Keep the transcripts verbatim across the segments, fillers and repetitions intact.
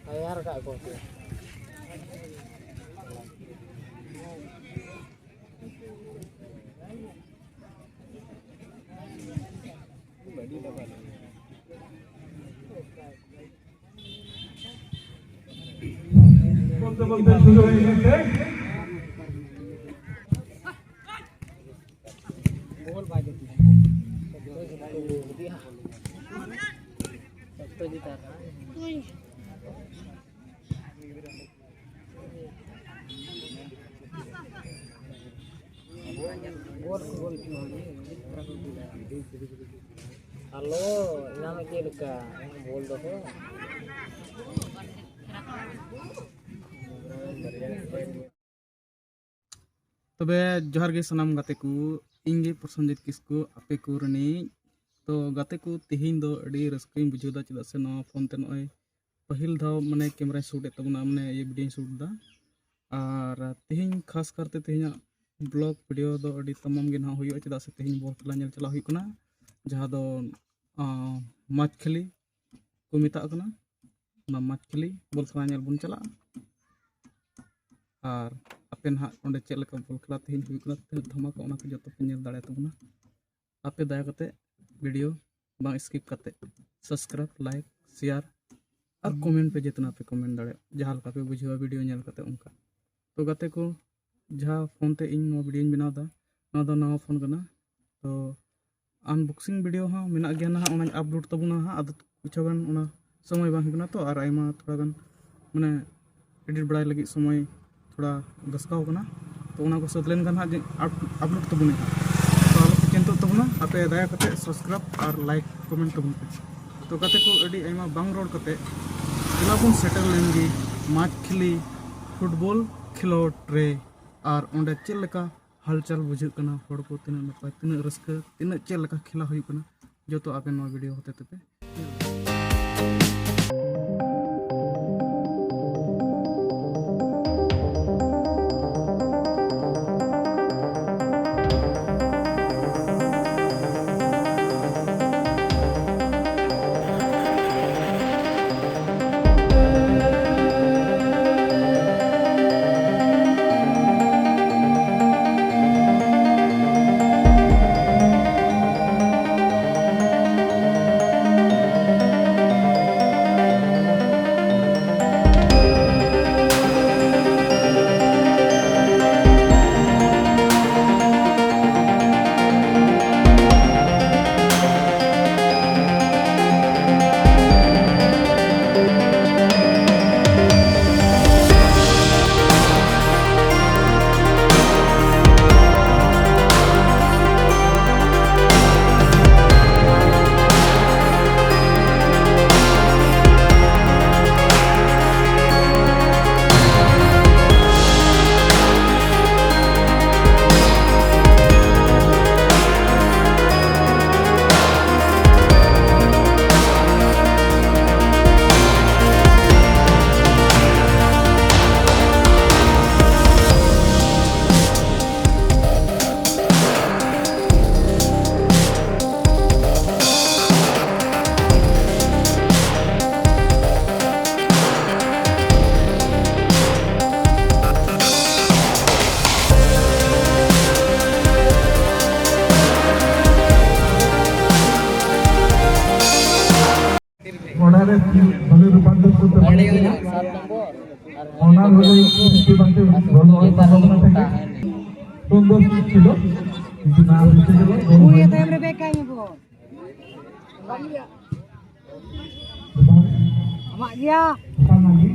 ᱛᱮᱭᱟᱨ ᱠᱟᱜ ᱠᱚ᱾ ᱦᱮᱞᱳ, ᱮᱱᱟᱝ ᱪᱮᱫ ᱞᱮᱠᱟ? ᱵᱚᱞ ᱫᱚᱦᱚ᱾ ᱛᱚᱵᱮ ᱡᱚᱦᱟᱨ ᱜᱮ ᱥᱟᱱᱟᱢ ᱜᱟᱛᱮ ᱠᱚ, ᱤᱧ ᱜᱮ ᱯᱨᱚᱥᱮᱱᱡᱤᱛ ᱠᱤᱥᱠᱩ, ᱟᱯᱮ ᱠᱚ ᱨᱤᱱᱤᱡ᱾ ᱛᱚ ᱜᱟᱛᱮ ᱠᱚ, ᱛᱮᱦᱮᱧ ᱫᱚ ᱟᱹᱰᱤ ᱨᱟᱹᱥᱠᱟᱹᱧ ᱵᱩᱡᱷᱟᱹᱣ ᱮᱫᱟ, ᱪᱮᱫᱟᱜ ᱥᱮ ᱱᱚᱣᱟ ᱯᱷᱳᱱ ᱛᱮ ᱱᱚᱜᱼᱚᱭ ᱯᱟᱹᱦᱤᱞ ᱫᱷᱟᱣ ᱢᱟᱱᱮ ᱠᱮᱢᱮᱨᱟᱧ ᱥᱩᱴ ᱮᱫ ᱛᱟᱵᱚᱱᱟ, ᱢᱟᱱᱮ ᱤᱭᱟᱹ ᱵᱷᱤᱰᱤᱭᱳᱧ ᱥᱩᱴ ᱮᱫᱟ᱾ ᱟᱨ ᱛᱮᱦᱮᱧ ᱠᱷᱟᱥ ᱠᱟᱨᱛᱮ ᱛᱮᱦᱮᱧᱟᱜ ᱵᱞᱚᱜ ᱵᱷᱤᱰᱤᱭᱳ ᱫᱚ ᱟᱹᱰᱤ ᱛᱟᱢᱟᱢ ᱜᱮ ᱱᱟᱦᱟᱜ ᱦᱩᱭᱩᱜᱼᱟ, ᱪᱮᱫᱟᱜ ᱥᱮ ᱛᱮᱦᱮᱧ ᱵᱚᱞ ᱠᱷᱮᱞᱟ ᱧᱮᱞ ᱪᱟᱞᱟᱜ ᱦᱩᱭᱩᱜ ᱠᱟᱱᱟ, ᱡᱟᱦᱟᱸ ᱫᱚ ᱟᱸ, ᱢᱟᱪᱠᱷᱟᱹᱞᱤ ᱠᱚ ᱢᱮᱛᱟᱜ ᱠᱟᱱᱟ᱾ ᱚᱱᱟ ᱢᱟᱪᱠᱷᱟᱹᱞᱤ ᱵᱚᱞ ᱠᱷᱮᱞᱟ ᱧᱮᱞ ᱵᱚᱱ ᱪᱟᱞᱟᱜᱼᱟ᱾ ᱟᱨ ᱟᱯᱮ ᱱᱟᱦᱟᱜ ᱚᱸᱰᱮ ᱪᱮᱫ ᱞᱮᱠᱟ ᱵᱚᱞ ᱠᱷᱮᱞᱟ ᱛᱮᱦᱮᱧ ᱦᱩᱭᱩᱜ ᱠᱟᱱᱟ, ᱛᱤᱱᱟᱹᱜ ᱫᱷᱟᱢᱟᱠᱟ, ᱚᱱᱟ ᱠᱚ ᱡᱚᱛᱚ ᱯᱮ ᱧᱮᱞ ᱫᱟᱲᱮᱭᱟᱜ ᱛᱟᱵᱚᱱᱟ᱾ ᱟᱯᱮ ᱫᱟᱭᱟ ᱠᱟᱛᱮ ᱵᱷᱤᱰᱤᱭᱳ ᱵᱟᱝ ᱥᱠᱤᱯ ᱠᱟᱛᱮ ᱥᱟᱵᱥᱠᱨᱟᱭᱤᱵᱽ, ᱞᱟᱭᱤᱠ, ᱥᱮᱭᱟᱨ ᱟᱨ ᱠᱚᱢᱮᱱᱴ ᱯᱮ, ᱡᱮᱛᱱᱟ ᱯᱮ ᱠᱚᱢᱮᱱᱴ ᱫᱟᱲᱮᱭᱟᱜ, ᱡᱟᱦᱟᱸ ᱞᱮᱠᱟ ᱯᱮ ᱵᱩᱡᱷᱟᱹᱣᱟ ᱵᱷᱤᱰᱤᱭᱳ ᱧᱮᱞ ᱠᱟᱛᱮ ᱚᱱᱠᱟ᱾ ᱛᱚ ᱜᱟᱛᱮ ᱠᱚ, ᱡᱟᱦᱟᱸ ᱯᱷᱳᱱ ᱛᱮ ᱤᱧ ᱱᱚᱣᱟ ᱵᱷᱤᱰᱤᱭᱳᱧ ᱵᱮᱱᱟᱣ ᱮᱫᱟ, ᱱᱚᱣᱟ ᱫᱚ ᱱᱟᱣᱟ ᱯᱷᱳᱱ ᱠᱟᱱᱟ᱾ ᱛᱚ ᱟᱱᱵᱚᱠᱥᱤᱝ ᱵᱷᱤᱰᱤᱭᱳ ᱦᱚᱸ ᱢᱮᱱᱟᱜ ᱜᱮᱭᱟ ᱱᱟᱦᱟᱜ, ᱚᱱᱟᱧ ᱟᱯᱞᱳᱰ ᱛᱟᱵᱚᱱᱟ ᱦᱟᱸᱜ᱾ ᱟᱫᱚ ᱠᱤᱪᱷᱩ ᱜᱟᱱ ᱚᱱᱟ ᱥᱚᱢᱚᱭ ᱵᱟᱝ ᱦᱩᱭ ᱠᱟᱱᱟ, ᱛᱚ ᱟᱨ ᱟᱭᱢᱟ ᱛᱷᱚᱲᱟ ᱜᱟᱱ ᱢᱟᱱᱮ ᱮᱰᱤᱴ ᱵᱟᱲᱟᱭ ᱞᱟᱹᱜᱤᱫ ᱥᱚᱢᱚᱭ ᱛᱷᱚᱲᱟ ᱜᱟᱥᱠᱟᱣ ᱠᱟᱱᱟ᱾ ᱛᱚ ᱚᱱᱟ ᱠᱚ ᱥᱟᱹᱛ ᱞᱮᱱᱠᱷᱟᱱ ᱦᱟᱸᱜ ᱡᱮ ᱟᱯ-, ᱟᱯᱞᱳᱰ ᱛᱟᱵᱚᱱᱟᱹᱧ ᱦᱟᱸᱜ᱾ ᱛᱚ ᱟᱞᱚ ᱯᱮ ᱪᱤᱱᱛᱟᱹᱜ ᱛᱟᱵᱚᱱᱟ, ᱟᱯᱮ ᱫᱟᱭᱟ ᱠᱟᱛᱮ ᱥᱟᱵᱥᱠᱨᱟᱭᱤᱵᱽ ᱟᱨ ᱞᱟᱭᱤᱠ ᱠᱚᱢᱮᱱᱴ ᱛᱟᱵᱚᱱ ᱯᱮ᱾ ᱛᱚ ᱜᱟᱛᱮ ᱠᱚ, ᱟᱹᱰᱤ ᱟᱭᱢᱟ ᱵᱟᱝ ᱨᱚᱲ ᱠᱟᱛᱮ ᱫᱮᱞᱟ ᱵᱚᱱ ᱥᱮᱴᱮᱨ ᱞᱮᱱ ᱜᱮ ᱢᱟᱪᱠᱷᱤᱞᱤ ᱯᱷᱩᱴᱵᱚᱞ ᱠᱷᱮᱞᱳᱰ ᱨᱮ᱾ ᱟᱨ ᱚᱸᱰᱮ ᱪᱮᱫ ᱞᱮᱠᱟ ᱦᱟᱞᱪᱟᱞ ᱵᱩᱡᱷᱟᱹᱜ ᱠᱟᱱᱟ, ᱦᱚᱲ ᱠᱚ ᱛᱤᱱᱟᱹᱜ ᱱᱟᱯᱟᱭ, ᱛᱤᱱᱟᱹᱜ ᱨᱟᱹᱥᱠᱟᱹ, ᱛᱤᱱᱟᱹᱜ ᱪᱮᱫ ᱞᱮᱠᱟ ᱠᱷᱮᱞᱟ ᱦᱩᱭᱩᱜ ᱠᱟᱱᱟ, ᱡᱚᱛᱚ ᱟᱵᱮᱱ ᱱᱚᱣᱟ ᱵᱷᱤᱰᱤᱭᱳ ᱦᱚᱛᱮ ᱛᱮᱯᱮ ᱧᱮᱞ ᱫᱟᱲᱮᱭᱟᱜᱼᱟ᱾ ᱚᱱᱟ ᱵᱚᱞᱮ ᱥᱤᱥᱴᱤ ᱵᱟᱝ ᱛᱮ ᱜᱚᱞ ᱦᱚᱸ ᱛᱟᱦᱮᱸ ᱠᱟᱱᱟ᱾ ᱥᱩᱱᱫᱚᱨ ᱠᱷᱮᱞ ᱠᱷᱮᱞᱳᱰ ᱜᱚᱞ ᱦᱩᱭ ᱮᱱᱟ᱾ ᱛᱟᱭᱚᱢ ᱨᱮ ᱵᱮᱠ ᱟᱭ ᱢᱮ ᱵᱚᱞ᱾ ᱟᱢᱟᱜ ᱜᱮᱭᱟ᱾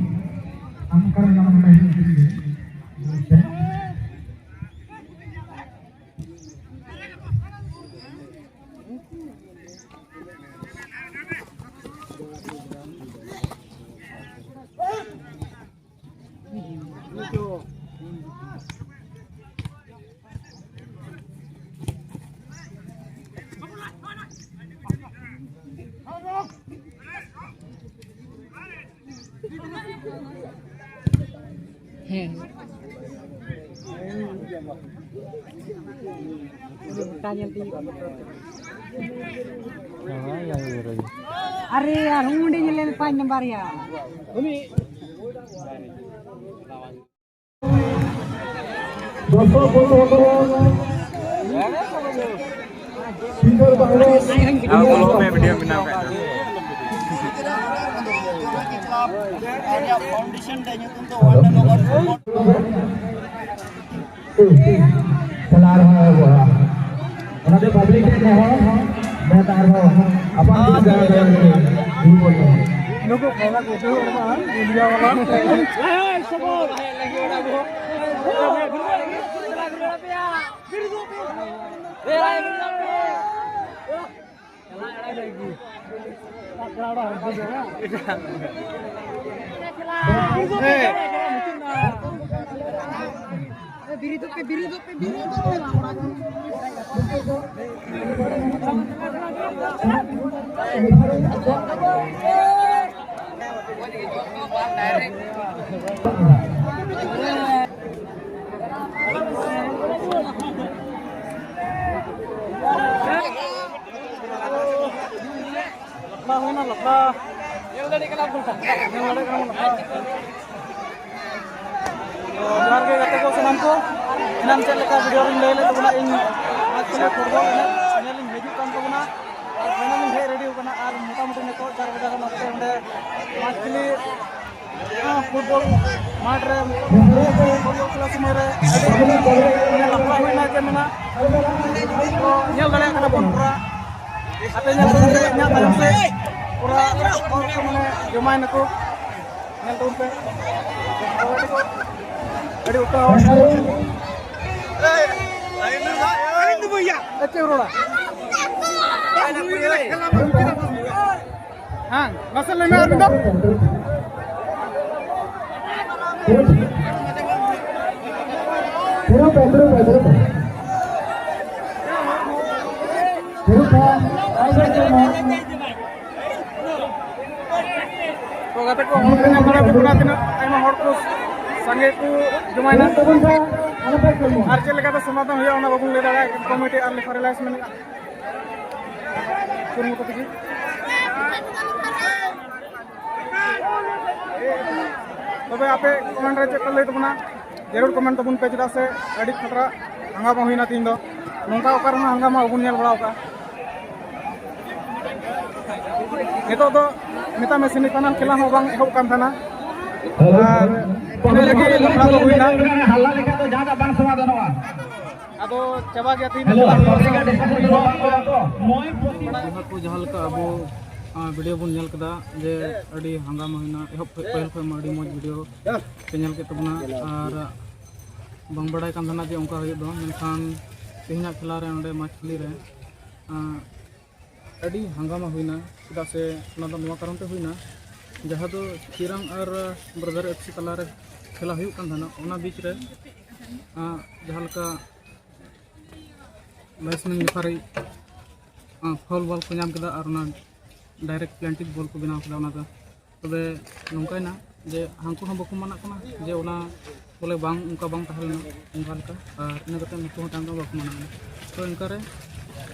ᱟᱢ ᱚᱠᱟᱨᱮ ᱢᱮᱱᱟᱢᱟ? ᱦᱮᱸ᱾ ᱜᱚᱴᱟ ᱧᱮᱞ ᱛᱤᱧ᱾ ᱟᱨᱮ ᱟᱨᱦᱚᱸ ᱚᱸᱰᱮ ᱧᱮᱞ ᱞᱮᱢ ᱯᱟᱸᱪ ᱱᱟᱢᱵᱟᱨ ᱭᱟ᱾ ᱫᱚᱨᱥᱚᱠ ᱵᱚᱱᱫᱷᱩ ᱵᱟᱱᱫᱷᱚᱵ, ᱥᱤᱝᱜᱟᱨ ᱵᱟᱦᱨᱮ ᱟᱵᱚ ᱠᱚ ᱢᱮ ᱵᱷᱤᱰᱤᱭᱳ ᱵᱮᱱᱟᱣ ᱠᱟᱜ ᱫᱚ᱾ ᱪᱟᱞᱟᱣ ᱨᱮᱦᱚᱸ ᱟᱵᱚᱣᱟᱜ ᱚᱱᱟᱛᱮ ᱯᱟᱵᱽᱞᱤᱠ ᱴᱷᱮᱱ ᱱᱮᱦᱚᱨ, ᱢᱮᱱ ᱟᱨᱦᱚᱸ ᱟᱯᱟᱱ ᱟᱹᱯᱤᱱ ᱡᱟᱭᱜᱟ ᱨᱮ ᱫᱩᱲᱩᱵ ᱵᱚᱱ ᱛᱟᱦᱮᱱᱟ᱾ ᱱᱩᱠᱩ ᱠᱷᱟᱭᱞᱟ ᱠᱚ ᱩᱴᱷᱟᱹᱣ ᱠᱟᱱᱟ, ᱤᱱᱰᱤᱭᱟ ᱵᱟᱞᱟ᱾ ᱵᱤᱨᱤᱫᱚᱜ ᱯᱮ, ᱵᱤᱨᱤᱫᱚᱜ ᱯᱮ, ᱵᱤᱨᱤᱫᱚᱜ ᱯᱮ᱾ ᱞᱟᱯᱲᱟ ᱦᱩᱭᱱᱟ, ᱞᱟᱯᱲᱟ᱾ ᱧᱮᱞ ᱫᱟᱲᱮᱭᱟᱜ ᱠᱟᱱᱟ ᱵᱚᱱ᱾ ᱧᱮᱞ ᱫᱟᱲᱮᱭᱟᱜ ᱠᱟᱱᱟ ᱵᱚᱱ, ᱞᱟᱯᱲᱟ᱾ ᱛᱚ, ᱡᱚᱦᱟᱨ ᱜᱮ ᱜᱟᱛᱮ ᱠᱚ ᱥᱟᱱᱟᱢ ᱠᱚ᱾ ᱮᱱᱟᱱ ᱪᱮᱫ ᱞᱮᱠᱟ ᱵᱷᱤᱰᱤᱭᱳ ᱨᱤᱧ ᱞᱟᱹᱭ ᱞᱮᱫ ᱛᱟᱵᱚᱱᱟ, ᱤᱧ ᱯᱷᱩᱴᱵᱚᱞ ᱮᱱᱮᱡ ᱧᱮᱞ ᱤᱧ ᱦᱤᱡᱩᱜ ᱠᱟᱱ ᱛᱟᱵᱚᱱᱟ᱾ ᱟᱨ ᱯᱷᱟᱭᱱᱟᱞ ᱤᱧ ᱦᱮᱡ ᱨᱮᱰᱤ ᱟᱠᱟᱱᱟ᱾ ᱟᱨ ᱢᱚᱴᱟ ᱱᱤᱛᱚᱜ ᱪᱟᱨ ᱵᱟᱡᱟ ᱠᱷᱚᱱ ᱱᱚᱛᱮ ᱚᱸᱰᱮ ᱢᱟᱪᱷᱞᱤ ᱯᱷᱩᱴᱵᱚᱞ ᱢᱟᱴᱷ ᱨᱮ ᱯᱷᱩᱴᱵᱚᱞ ᱠᱷᱮᱞᱟ ᱥᱚᱢᱚᱭ ᱨᱮ ᱟᱹᱰᱤ ᱞᱟᱯᱷᱟ ᱦᱩᱭᱱᱟ ᱪᱮ ᱢᱮᱱᱟ, ᱛᱚ ᱧᱮᱞ ᱫᱟᱲᱮᱭᱟᱜ ᱠᱟᱱᱟ ᱵᱚᱱ ᱯᱩᱨᱟ᱾ ᱟᱯᱮ ᱧᱮᱞ ᱛᱟᱵᱚᱱ ᱯᱮ ᱤᱧᱟᱹᱜ ᱛᱟᱭᱚᱢ ᱥᱮᱫ ᱯᱩᱨᱟ ᱦᱚᱲ ᱠᱚ ᱢᱟᱱᱮ ᱡᱚᱢᱟᱭ ᱱᱟᱠᱚ᱾ ᱧᱮᱞ ᱛᱟᱵᱚᱱ ᱯᱮ᱾ ᱟᱹᱰᱤ ᱩᱛᱟᱹᱨ ᱦᱚᱲ᱾ ᱮ, ᱪᱮᱫ ᱮᱢ ᱨᱚᱲᱟ? ᱦᱮᱸ, ᱱᱟᱥᱮ ᱞᱟᱹᱭ ᱢᱮ ᱟᱨ ᱢᱤᱫ ᱫᱷᱟᱣ᱾ ᱫᱩᱲᱩᱵ ᱯᱮ, ᱫᱩᱲᱩᱵ ᱯᱮ, ᱫᱩᱲᱩᱵ ᱯᱮ᱾ ᱫᱩᱲᱩᱵ ᱯᱮ᱾ ᱛᱚ ᱜᱟᱛᱮ ᱠᱚ, ᱦᱚᱲ ᱠᱚ ᱧᱮᱞ ᱫᱟᱲᱮᱭᱟᱜ ᱠᱟᱱᱟ, ᱛᱤᱱᱟᱹᱜ ᱟᱭᱢᱟ ᱦᱚᱲ ᱠᱚ ᱥᱟᱸᱜᱮ ᱠᱚ ᱡᱚᱢᱟᱭᱮᱱᱟ᱾ ᱫᱩᱲᱩᱵ ᱛᱟᱵᱚᱱ ᱯᱮ, ᱟᱞᱚ ᱯᱮ ᱠᱚᱢᱚᱜᱼᱟ᱾ ᱟᱨ ᱪᱮᱫ ᱞᱮᱠᱟᱛᱮ ᱥᱚᱢᱟᱫᱷᱟᱱ ᱦᱩᱭᱩᱜᱼᱟ, ᱚᱱᱟ ᱵᱟᱵᱚᱱ ᱞᱟᱹᱭ ᱫᱟᱲᱮᱭᱟᱜᱼᱟ, ᱠᱚᱢᱤᱴᱤ ᱟᱨ ᱞᱮᱠᱷᱟ ᱨᱤᱞᱟᱭᱤᱡᱽ ᱢᱮᱱᱟᱜᱼᱟ᱾ ᱠᱩᱨᱩᱢᱩᱴᱩ ᱛᱮᱜᱮ᱾ ᱛᱚᱵᱮ ᱟᱯᱮ ᱠᱚᱢᱮᱱᱴ ᱨᱮ ᱪᱮᱫ ᱯᱮ ᱞᱟᱹᱭ ᱛᱟᱵᱚᱱᱟ? ᱡᱟᱹᱨᱩᱲ ᱠᱚᱢᱮᱱᱴ ᱛᱟᱵᱚᱱ ᱯᱮ, ᱪᱮᱫᱟᱜ ᱥᱮ ᱟᱹᱰᱤ ᱠᱷᱟᱛᱨᱟ ᱦᱟᱸᱜᱟᱢᱟ ᱦᱩᱭᱱᱟ ᱛᱤᱦᱤᱧ ᱫᱚ᱾ ᱱᱚᱝᱠᱟ ᱚᱠᱟ ᱨᱮᱦᱚᱸ ᱦᱟᱸᱜᱟᱢᱟ ᱵᱟᱵᱚᱱ ᱧᱮᱞ ᱵᱟᱲᱟ ᱟᱠᱟᱫᱼᱟ᱾ ᱱᱤᱛᱚᱜ ᱫᱚ ᱢᱮᱛᱟᱜ ᱢᱮ ᱥᱮᱢᱤ ᱯᱷᱟᱭᱱᱟᱞ ᱠᱷᱮᱞᱟ ᱦᱚᱸ ᱵᱟᱝ ᱮᱦᱚᱵ ᱠᱟᱱ ᱛᱟᱦᱮᱱᱟ᱾ ᱟᱨ ᱤᱱᱟᱹ ᱞᱟᱹᱜᱤᱫ ᱞᱟᱯᱲᱟᱣ ᱫᱚ ᱦᱩᱭᱱᱟ᱾ ᱦᱟᱞᱞᱟ ᱞᱮᱠᱷᱟᱱ ᱫᱚ ᱡᱟᱦᱟᱱᱟᱜ ᱵᱟᱝ ᱥᱚᱢᱟᱫᱷᱟᱱᱚᱜᱼᱟ᱾ ᱟᱫᱚ ᱪᱟᱵᱟ ᱜᱮᱭᱟ ᱛᱤᱦᱤᱧ ᱫᱚ ᱪᱮᱫᱟᱜ ᱥᱮ ᱵᱚᱭᱦᱟ ᱠᱚ ᱡᱟᱦᱟᱸ ᱞᱮᱠᱟ ᱟᱵᱚ, ᱟᱸ, ᱵᱷᱤᱰᱤᱭᱳ ᱵᱚᱱ ᱧᱮᱞ ᱠᱮᱫᱟ ᱡᱮ ᱟᱹᱰᱤ ᱦᱟᱸᱜᱟᱢᱟ ᱦᱩᱭᱱᱟ, ᱮᱦᱚᱵ ᱠᱷᱚᱱ ᱯᱟᱹᱦᱤᱞ ᱠᱷᱚᱱ ᱢᱟ ᱟᱹᱰᱤ ᱢᱚᱡᱽ ᱵᱷᱤᱰᱤᱭᱳ ᱯᱮ ᱧᱮᱞ ᱠᱮᱫ ᱛᱟᱵᱚᱱᱟ᱾ ᱟᱨ ᱵᱟᱝ ᱵᱟᱲᱟᱭ ᱠᱟᱱ ᱛᱟᱦᱮᱱᱟ ᱡᱮ ᱚᱱᱠᱟ ᱦᱩᱭᱩᱜ ᱫᱚ, ᱢᱮᱱᱠᱷᱟᱱ ᱛᱮᱦᱮᱧᱟᱜ ᱠᱷᱮᱞᱟ ᱨᱮ, ᱚᱸᱰᱮ ᱢᱟᱪᱷᱞᱤ ᱨᱮ, ᱟᱸ, ᱟᱹᱰᱤ ᱦᱟᱸᱜᱟᱢᱟ ᱦᱩᱭᱱᱟ᱾ ᱪᱮᱫᱟᱜ ᱥᱮ ᱚᱱᱟ ᱫᱚ ᱱᱚᱣᱟ ᱠᱟᱨᱚᱱ ᱛᱮ ᱦᱩᱭᱱᱟ, ᱡᱟᱦᱟᱸ ᱫᱚ ᱪᱤᱨᱟᱝ ᱟᱨ ᱵᱨᱟᱫᱟᱨ ᱮᱯᱷ ᱥᱤ ᱛᱟᱞᱟ ᱨᱮ ᱠᱷᱮᱞᱟ ᱦᱩᱭᱩᱜ ᱠᱟᱱ ᱛᱟᱦᱮᱱᱟ, ᱚᱱᱟ ᱵᱤᱪ ᱨᱮ, ᱟᱸ, ᱡᱟᱦᱟᱸ ᱞᱮᱠᱟ ᱞᱟᱭᱤᱥᱢᱮᱱ ᱨᱮᱯᱷᱟᱨᱤ, ᱟᱸ, ᱯᱷᱟᱣᱩᱞ ᱵᱚᱞ ᱠᱚ ᱧᱟᱢ ᱠᱮᱫᱟ ᱟᱨ ᱚᱱᱟ ᱰᱟᱭᱨᱮᱠᱴ ᱯᱞᱮᱱᱴᱤᱠ ᱵᱚᱞ ᱠᱚ ᱵᱮᱱᱟᱣ ᱠᱮᱫᱟ ᱚᱱᱟ ᱫᱚ᱾ ᱛᱚᱵᱮ ᱱᱚᱝᱠᱟᱭᱮᱱᱟ ᱡᱮ ᱦᱟᱹᱱᱠᱩ ᱦᱚᱸ ᱵᱟᱠᱚ ᱢᱟᱱᱟᱜ ᱠᱟᱱᱟ ᱡᱮ ᱚᱱᱟ ᱵᱚᱞᱮ ᱵᱟᱝ, ᱚᱱᱠᱟ ᱵᱟᱝ ᱛᱟᱦᱮᱸ ᱞᱮᱱᱟ ᱚᱱᱠᱟ ᱞᱮᱠᱟ, ᱟᱨ ᱤᱱᱟᱹ ᱠᱟᱛᱮ ᱱᱩᱠᱩ ᱦᱚᱸ ᱛᱟᱭᱚᱢ ᱫᱚ ᱵᱟᱠᱚ ᱢᱟᱱᱟᱜ ᱠᱟᱱᱟ᱾ ᱛᱚ ᱤᱱᱠᱟᱨᱮ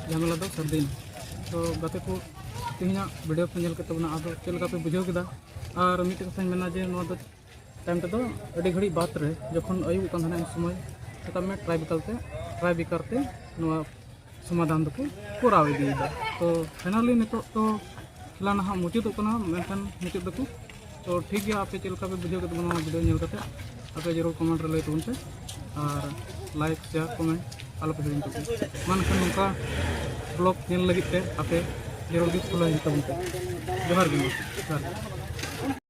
ᱡᱷᱟᱢᱮᱞᱟ ᱫᱚ ᱥᱟᱹᱨᱫᱤᱭᱮᱱᱟ᱾ ᱛᱚ ᱜᱟᱛᱮ ᱠᱚ, ᱛᱮᱦᱮᱧᱟᱜ ᱵᱷᱤᱰᱤᱭᱳ ᱯᱮ ᱧᱮᱞ ᱠᱮᱫ ᱛᱟᱵᱚᱱᱟ, ᱟᱫᱚ ᱪᱮᱫ ᱞᱮᱠᱟ ᱯᱮ ᱵᱩᱡᱷᱟᱹᱣ ᱠᱮᱫᱟ? ᱟᱨ ᱢᱤᱫᱴᱮᱡ ᱠᱟᱛᱷᱟᱧ ᱢᱮᱱᱟ ᱡᱮ ᱱᱚᱣᱟ ᱫᱚ ᱛᱟᱭᱚᱢ ᱛᱮᱫᱚ ᱟᱹᱰᱤ ᱜᱷᱟᱹᱲᱤᱡ ᱵᱟᱫᱽ ᱨᱮ ᱡᱚᱠᱷᱚᱱ ᱟᱹᱭᱩᱵᱚᱜ ᱠᱟᱱ ᱛᱟᱦᱮᱱᱟ, ᱩᱱ ᱥᱚᱢᱚᱭ ᱥᱮᱛᱟᱜ ᱢᱮ ᱴᱨᱟᱭ ᱵᱮᱠᱟᱨ ᱛᱮ, ᱴᱨᱟᱭ ᱵᱮᱠᱟᱨ ᱛᱮ ᱱᱚᱣᱟ ᱥᱚᱢᱟᱫᱷᱟᱱ ᱫᱚᱠᱚ ᱠᱚᱨᱟᱣ ᱤᱫᱤᱭᱮᱫᱟ᱾ ᱛᱚ ᱯᱷᱟᱭᱱᱟᱞᱤ ᱱᱤᱛᱚᱜ ᱫᱚ ᱢᱮᱞᱟ ᱱᱟᱦᱟᱜ ᱢᱩᱪᱟᱹᱫᱚᱜ ᱠᱟᱱᱟ, ᱢᱮᱱᱠᱷᱟᱱ ᱢᱩᱪᱟᱹᱫ ᱫᱟᱠᱚ᱾ ᱛᱚ ᱴᱷᱤᱠ ᱜᱮᱭᱟ, ᱟᱯᱮ ᱪᱮᱫ ᱞᱮᱠᱟ ᱯᱮ ᱵᱩᱡᱷᱟᱹᱣ ᱠᱮᱫ ᱛᱟᱵᱚᱱᱟ ᱱᱚᱣᱟ ᱵᱷᱤᱰᱤᱭᱳ ᱧᱮᱞ ᱠᱟᱛᱮ, ᱟᱯᱮ ᱡᱟᱹᱨᱩᱲ ᱠᱚᱢᱮᱱᱴ ᱨᱮ ᱞᱟᱹᱭ ᱛᱟᱵᱚᱱ ᱯᱮ, ᱟᱨ ᱞᱟᱭᱤᱠ, ᱥᱮᱭᱟᱨ, ᱠᱚᱢᱮᱱᱴ ᱟᱞᱚ ᱯᱮ ᱦᱤᱲᱤᱧ ᱛᱟᱵᱚᱱᱟ᱾ ᱢᱟ ᱮᱱᱠᱷᱟᱱ ᱱᱚᱝᱠᱟ ᱵᱞᱚᱜ ᱧᱮᱞ ᱞᱟᱹᱜᱤᱫ ᱛᱮ ᱟᱯᱮ ᱡᱟᱹᱨᱩᱲ ᱜᱮ ᱯᱷᱳᱞᱳ ᱦᱩᱭᱩᱜ ᱛᱟᱵᱚᱱ ᱯᱮ᱾ ᱡᱚᱦᱟᱨ ᱜᱮ, ᱢᱟ ᱡᱚᱦᱟᱨ ᱜᱮ᱾